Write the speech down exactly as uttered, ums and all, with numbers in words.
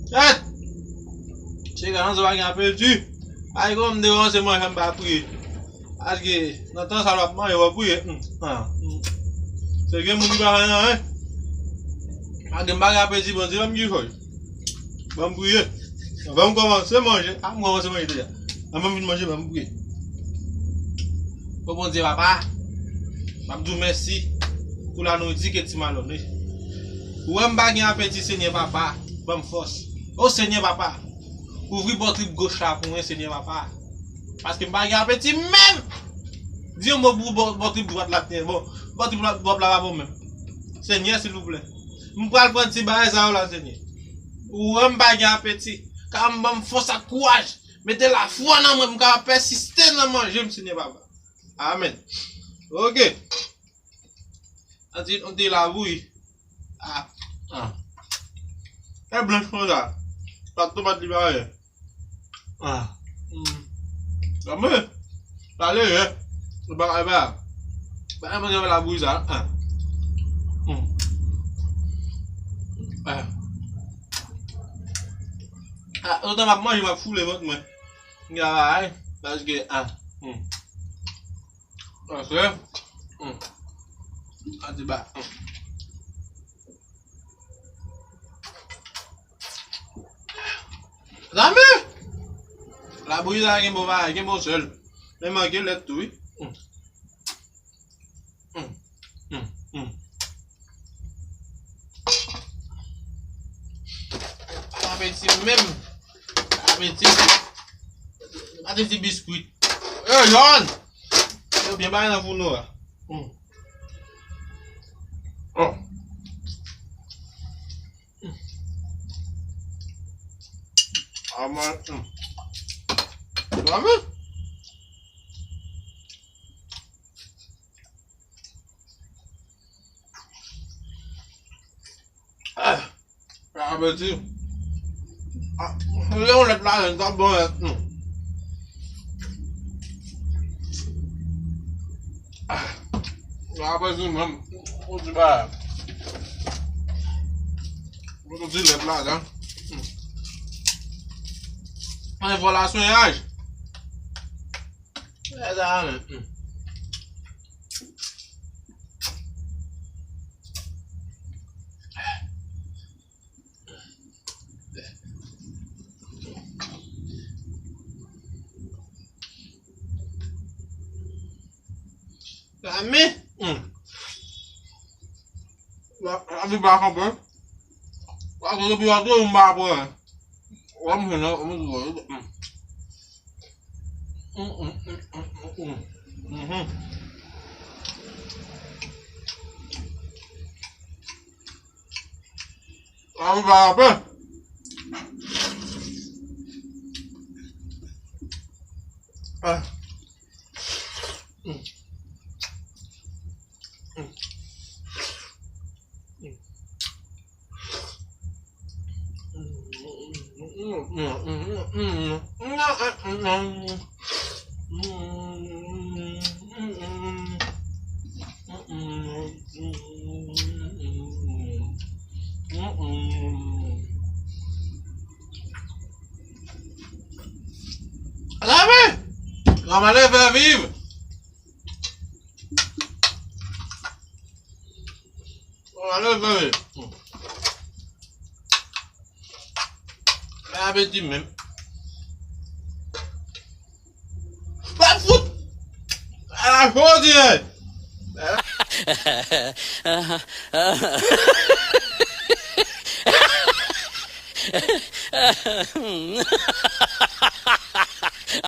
Tèt! Chega nan zò pa gen apeti. Ay, kòm m te kòmanse manje, m pa priye. Paske nan tan sa l ap manje, w ap priye. Hmm, ah, hmm. Se gen moun ki pa fè anyen. Paske m pa gen apeti, Bondye, ban m ki fòy. Ban m priye. Avan m kòmanse manje, a m kòmanse manje deja. Avan m fin manje, ban m priye. O Bondye, papa, m ap di w mèsi pou la nouriti ke ti malòn, wi. Ou wè m pa gen apeti, Senyè, papa, ban m fòs. O Senyè, papa, ouvri bò trip goch la pou mwen, Senyè, papa. Paske m pa gen apeti menm. Di yon mo pou bò, bò trip dwat la, Senyè. Bon, bò trip la, dwat la pa bon menm. Senyè, silvouplè. M pral pran ti bagay sa yo la, Senyè. Ou wè m pa gen apeti. Ka m ban m fòs ak kouraj. Mete lafwa nan mwen, m ka pèsiste nan manje m, Senyè papa. Amèn. Ok. An ti, an ti labouyi. Ah, ah. E blanch konsa. Pat tomat li pa ye. Ah. Hmm. Sa mwen. Sa lejè. E pa, e pa. Pa manje labouyi sa. Ah. Hmm. Ah. Ah, lontan m ap manje, m ap foule vant mwen. Travay, paske, ah, hmm. Paske, hmm. Atiba, hmm. Zanmi! Labouyi la gen bon bagay, gen bon sèl. Men manke lèt tou, wi. Hmm. Hmm. Hmm. Hmm. Apeti menm. Apeti. Apeti biskwit. E jòn. Yo byen bay nan founo a. Hmm. Oh. Aman. Hmm. Aman. Ah, apeti. Ah, lè yon lèt la, sa bon, hein. Hmm. Ah, apeti menm. Ou di ba. Ou di lèt la, la. Hmm. Mwen vòlasyon yaj. E sa menm. Hmm. Zanmi. Hmm. La, la vi pa kanpe. Paske depi yon tou m pa pran. Wè m fè nan, m di wè. Hmm. Hmm, hmm, hmm, hmm, hmm, hmm. Mhm. Ah, ou pa rapè? Ah. Lave! Kòman leve viv? Kòman leve viv? Lave di menm. Pa fout! Ala jodi, hein!